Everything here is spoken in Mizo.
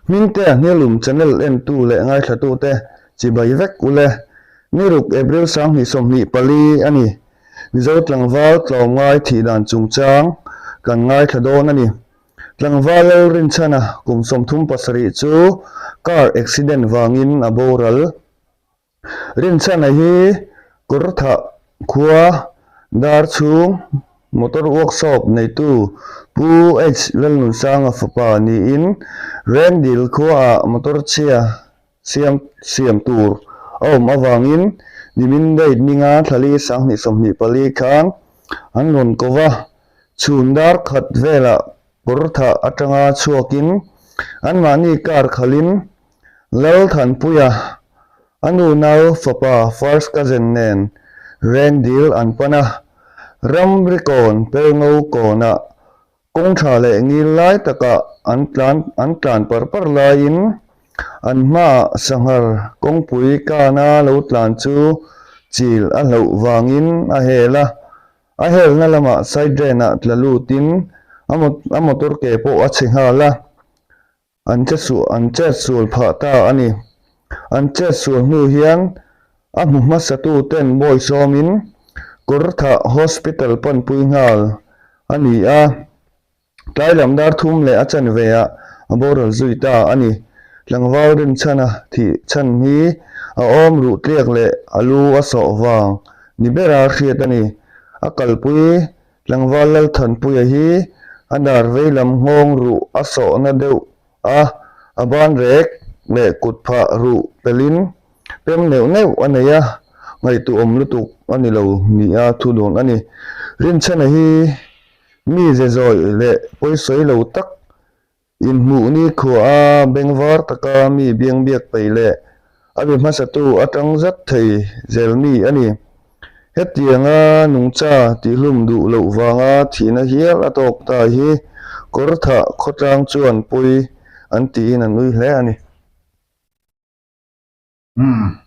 Hmingtea Hnialum channel entu leh ngaithlatute chibai vek ule. Ni ruk April 2024 a ni. Mizo tlangval tlawmngai thih dan chungchang kan ngaithla dawn a ni. Tlangval Lalrinchhana kum 37 chu car accident vangin a boral. Rinchhana hi Kawrthah khua dar chhung motor workshop neitu Pu H Lalnunsanga fapa niin Rengdil khuaah motor chhia siam siam tur a awm avangin nimin date ninga thlali 2024 khan an rawn ko va, chhun dar khat velah Kawrthah atanga chhuakin anmahni car khalhin Lalthanpuia, a nu nau fapa first cousin nen Rengdil an pan a, Ramrikawn Pelngo kawnah kawng tha leh ngil lai takah an tlan an tlan par par laiin an hmaah sanghar kawngpui kana lo tlan chu chil a hlauh vangin a hel a, a helna lamah side drain ah tla lutin a motor ke pawh a chhe nghal a. An che suh an chet sual phah ta a ni. An chet sual hnu hian a hmu hmasatu ten bawi sawmin Kawrthah Hospital panpui nghal a ni a, tlai lam dar thum leh a chanve ah a boral zui ta a ni. Tlangval rinchhana thih chhan hi a awm ruh tliak leh a lu a sawh vang ni bera hriat a ni. A kalpui Tlangval Lalthanpuia hi a dar veilam nghawng ruh a sawhna deuh a, a ban rek leh kut phah ruh pelin pem neuh neuh a nei a, ngaihtuahawm lutuk a ni lo nia thu dawn a ni. Rinchhana hi mi ze zawih leh pawisawi lo tak Inhmuh ni khuaa bengvar taka mi biangbiak peih leh a be hmasatu atang zat thei zel mi a ni. Hetianga nungcha tihlum duh loh vanga thihna hial a tawk ta hi Kawrthah khawtlang chuan pawi an tiin an ui hle a ni. Umm.